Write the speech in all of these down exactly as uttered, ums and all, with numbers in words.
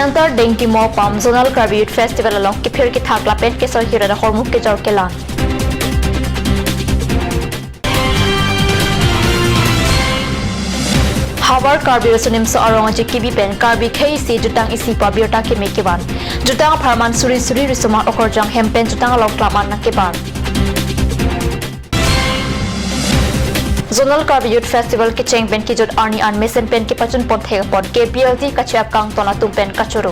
Center Dengkimo Pam Zonal Karbi Youth Festival along kephir kethak lapen kesoi kerat ahormu kejor kelang. Havar Karbi Riso Nimso Arong Aje kebi pen Karbi khei isi jutang isi pa birta keme kevan. Jutang apharman suri suri risomat okorjang hem pen jutang along klam an nangkebar. Zonal Karbi Youth Festival kecheng pen kejut arni an mesen pen kepachun pon thek apot K P L T kacheap kangton atum pen kachoro.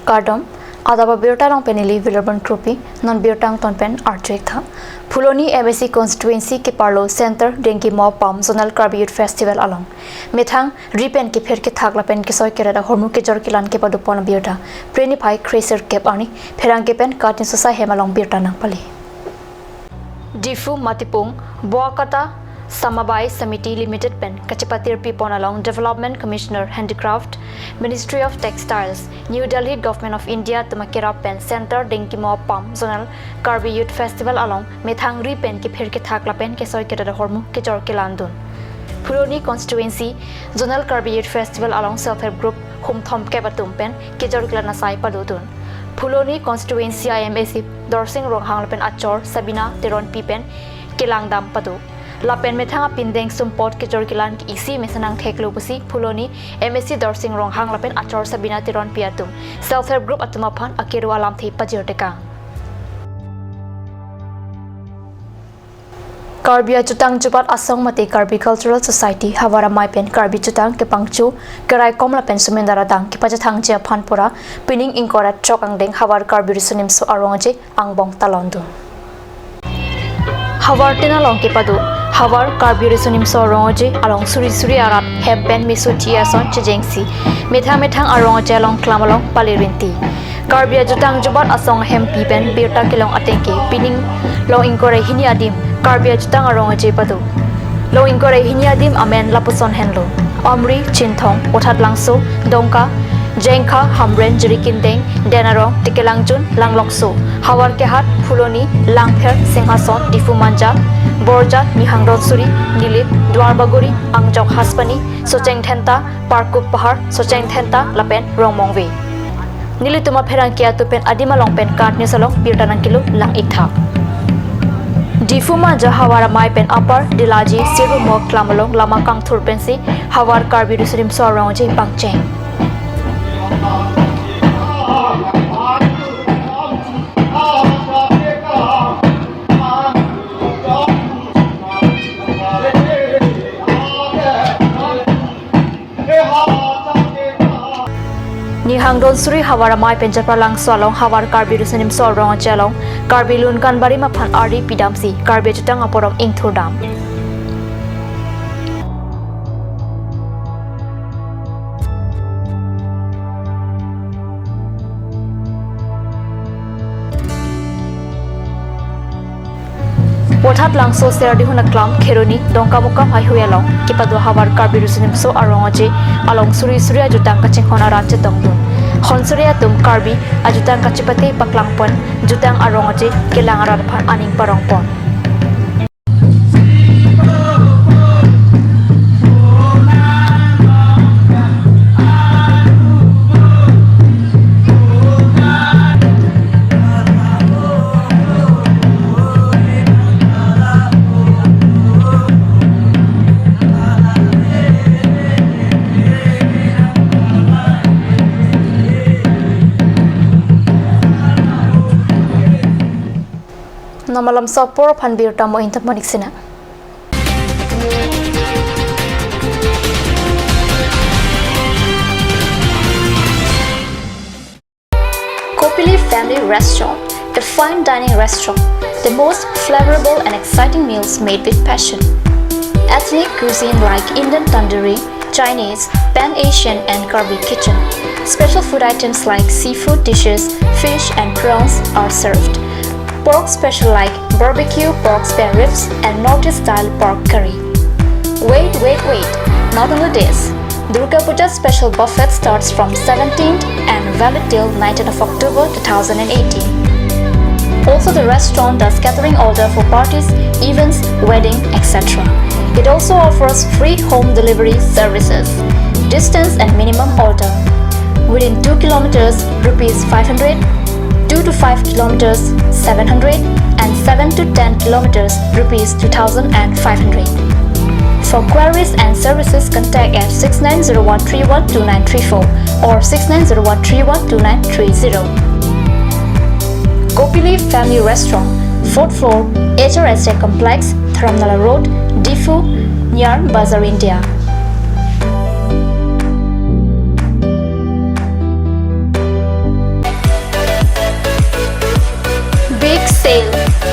Kardom, adap abirta along pen neli William Kropi, non birta angton pen arju-ik tha. Phuloni M A C constituency keparlo Center Dengkimo Pam Zonal Karbi Youth Festival along methang ri pen kephir kethak lapen kesoi kerat ahormu kejor kelang kepado pon abirta Phre niphai kre sirkep arni pherangke pen Katni Sosa hem along birta nangpale. Diphu Matipung Boakata Samabai Samiti Limited pen kachepatirpi pon along Development Commissioner Handicraft, Ministry of Textiles, New Delhi, Government of India atum akerap pen Center Dengkimo Pam Zonal Karbi Youth Festival along methang ri pen kephir kethak lapen kesoi kerat ahormu kejor kelang dun. Phuloni constituency Zonal Karbi Youth Festival along self help group hum thomkep atum pen kejor kelang asai padodun. Phuloni constituency I M A C Dorsing Ronghang lapen achor Sabina Teronpi pen kelang dam pado. Lapen methang apindeng sumpot kejor kelang isi mesen nangtheklo pusi Phuloni M A C Dorsing Ronghang lapen achor Sabina Teronpi atum self help group atum aphan akero alamthe pajir tekang. Karbi Ajutang Jubat Asong mate Karbi Cultural Society havar amei pen Karbi Jutang kepangcho keraikom lapen sumendar adang kepachethangji aphan pura pining ingkoi ra throk angdeng Havar Karbi Riso Nimso Arong Aje angbong talon dun. Havartin along kepado Havar Karbi Riso Nimso Arong Aje along suri suri arat hem pen meso ti ason chejengsi methang methang arong aje along klam along pale rinti. Karbi Ajutang Jubat Asong ahempi pen birta kelong atengke pining long ingkoi ra hini adim Karbi Ajutang Arong Aje pado. Long ingkoi ra hini adim amen lapuson henlo: Omri, Chinthong, Othat Langso, Dongka, Jengkha, Hamren, Jirikindeng, Denarong, Tekelangjun, Langlokso, Havarkehat, Phuloni, Langpher, Singhason, Diphu Manja, Borjat, Nihang Donsuri, Nilip, Duarbagori, Angjok Haspani, Socheng Dhenta, Parkup Pahar, Socheng Dhenta lapen Rongmongve. Nelitum apherangke atum pen adim along pen Katni Sosa along birta nangkelo lang-ik tha. Diphu Manja havar amei pen apar Dilaji Sirumok klam along lama kangthur pensi Havar Karbi Riso Nimso Arong Aje pangcheng. Nihang Donsuri havar amei pen Japralangso along Havar Karbi Riso Nimso Arong Aje along Karbi Lunkan Barim aphan ari pidamsi Karbi Ajutang aporom ingthur dam. Othat Langso Serdihun aklam Kheroni Dongkamukam highway along kepado Havar Karbi Riso Nimso Arong Aje along suri suri ajutang kachinghon arat chetong dun. Honsuri atum Karbi ajutang kachepate paklang pon jutang arong aje kelang arat aphan aning parong pon. Namalam sopor aphan birta mo intam panik sina. Kopili Family Restaurant, a fine dining restaurant, the most flavorable and exciting meals made with passion. Ethnic cuisine like Indian tandoori, Chinese, Pan Asian and Karbi kitchen. Special food items like seafood dishes, fish and prawns are served. Pork special like barbecue pork spare ribs and Northeast style pork curry. Wait, wait, wait! Not only this, Durga Puja special buffet starts from seventeenth and valid till nineteenth of October two thousand eighteen. Also, the restaurant does catering order for parties, events, wedding, et cetera. It also offers free home delivery services. distance and minimum order. Within two kilometers, rupees five hundred, two to five kilometers, seven hundred, and seven to ten kilometers, rupees two thousand and five hundred. For queries and services, contact at six nine zero one three one two nine three four or six nine zero one three one two nine three zero. Kopili Family Restaurant, fourth floor, H R S A Complex, Dharamnala Road, Diphu, near Bazar India. Big sale,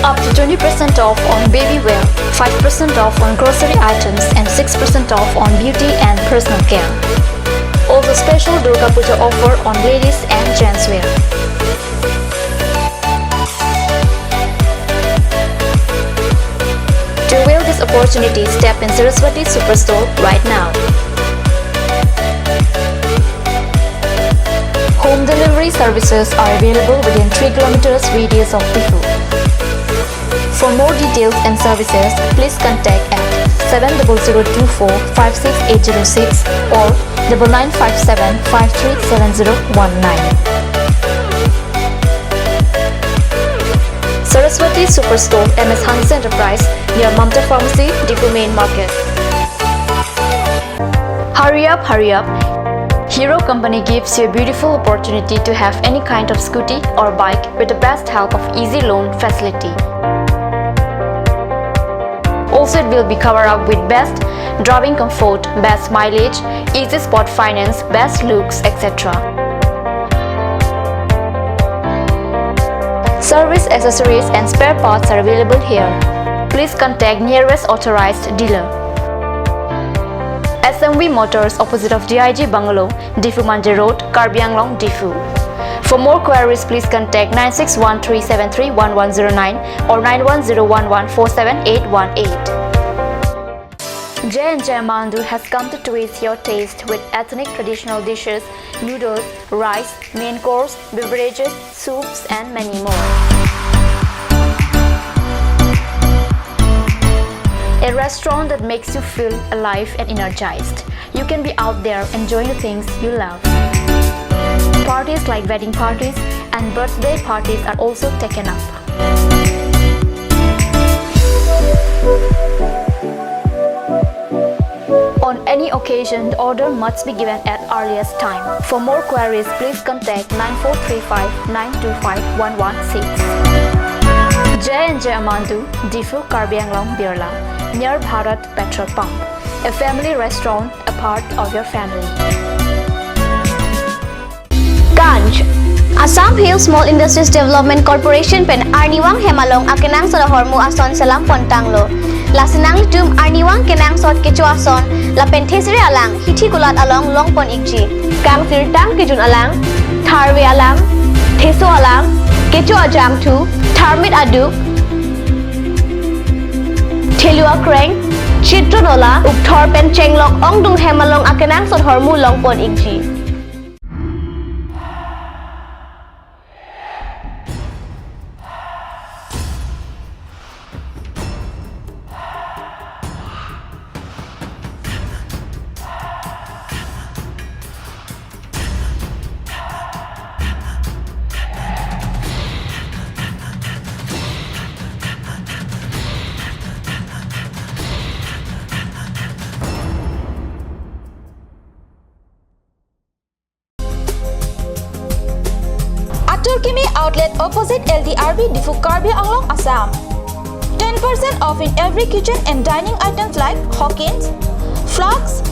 up to twenty percent off on baby wear, five percent off on grocery items, and six percent off on beauty and personal care. Also, special Durga Puja offer on ladies and gents wear. To avail this opportunity, step in Saraswati Superstore right now. Home delivery services are available within three kilometers radius of Diphu. For more details and services, please contact at seven double zero two four five six eight zero six or double nine five seven five three seven zero one nine. Saraswati Superstore, M S Hanse Enterprise, near Mamta Pharmacy, Diphu Main Market. Hurry up, hurry up. Hero Company gives you a beautiful opportunity to have any kind of scooty or bike with the best help of easy loan facility. Also, it will be covered up with best driving comfort, best mileage, easy spot finance, best looks, et cetera. Service accessories and spare parts are available here. Please contact nearest authorized dealer. S M V Motors, opposite of D I G Bungalow, Diphu Manja Road, Karbi Anglong, Diphu. For more queries, please contact nine six one three seven three one one zero nine or nine one zero one one four seven eight one eight. J and J Amandu has come to twist your taste with ethnic traditional dishes, noodles, rice, main course, beverages, soups, and many more. A restaurant that makes you feel alive and energized. You can be out there enjoying the things you love. Parties like wedding parties and birthday parties are also taken up. On any occasion, the order must be given at earliest time. For more queries, please contact nine four three five nine two five one one six. J and J Amandu, Diphu, Karbi Anglong, Birla, near Bharat Petrol Pump. A family restaurant, a part of your family. Ganj. Assam Hill Small Industries Development Corporation pen arnivang hem along akenangsot ahormu ason selam pontanglo. Lasi nanglitum arnivang kenangsot kecho ason lapen thesere alang hithi kulat along longpon ikji. Kangsirtang kejun alang, tharve alang, theso alang, kecho ajangthu, tharmit aduk, thelu akreng, chitron ola, ukthor pen chenglok ongdung hem along akenangsot ahormu longpon ikji. Atur Kimi Outlet, opposite L D R B, Diphu, Karbi Anglong, Assam. Ten percent off in every kitchen and dining items like Hawkins, Flask,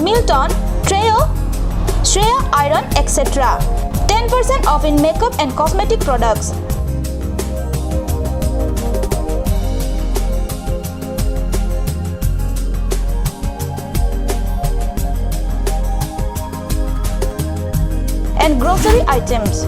Milton, Treo, Shreya Iron, et cetera. Ten percent off in makeup and cosmetic products. And grocery items.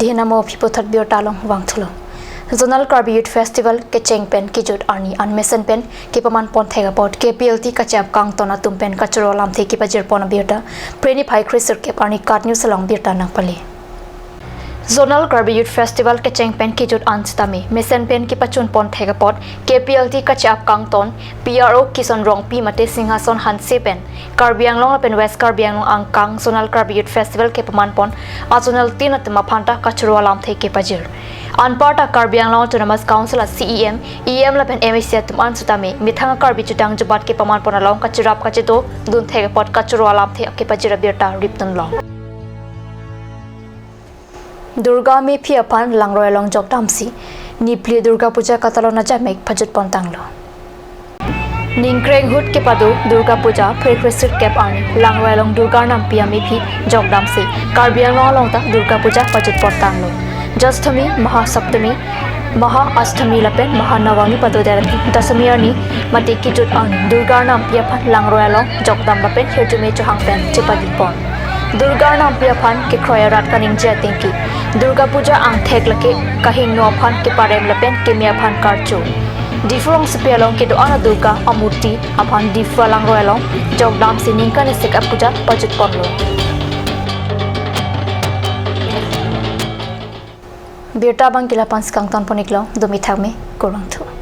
Dei namo aphi puthot birta along vangthulo. Zonal Karbi Youth Festival kecheng pen kejut arni an mesen pen kepaman pon thek apot K P L T kacheap kangton atum pen kachoro alamthe kepajir pon abirta Phre niphai kresirkep arni KAT News along birta nangpale. Zonal Karbi Youth Festival kecheng pen kejut an sitame mesen pen kepachun pon thek apot K P L T kacheap kangton P R O Kison Rongpi mate Singhason Hanse pen Karbi Anglong lapen West Karbi Anglong angkang Zonal Karbi Youth Festival kepaman pon a-zonal tin atum aphan ta kachoro alamthe kepajir. Anparta Karbi Anglong Autonomous Council a-C E M, E M lapen M A C atum an sitame methang Karbi chutang jubat kepaman pon along kachirap kachedo dun thek apot kachoro alamthe kepajir abirta ripdun long. Durga mephi aphan langroi along jokdamsi niphli Durga Puja katalon ajamek pajut pon tanglo. Ningkreng ahut kepado Durga Puja Phre kresirkep arni langroi along Durga nampi amephi jokdamsi Karbi Anglong along ta Durga Puja pajut pon tanglo. Jashtami, Mahasaptami, Maha Ashtami lapen Mahanavami padodet aphi Dasami arni mate kejut arni Durga nampi aphan langroi along jokdam lapen hirjume chohang pen chepagi pon. Durga nampi aphan kekroi arat kaningje atengke Durga Puja angthek lake kahingno aphan keparem lapen keme aphan karcho. Diphu rongsopi along kedo-an a-Durga amurti aphan Diphu alangroi along jokdamsi ningkan isi a-puja pajut ponlo. Birta abang ke la-an si kangton pon iklo, dumi thakme, kurvangthu.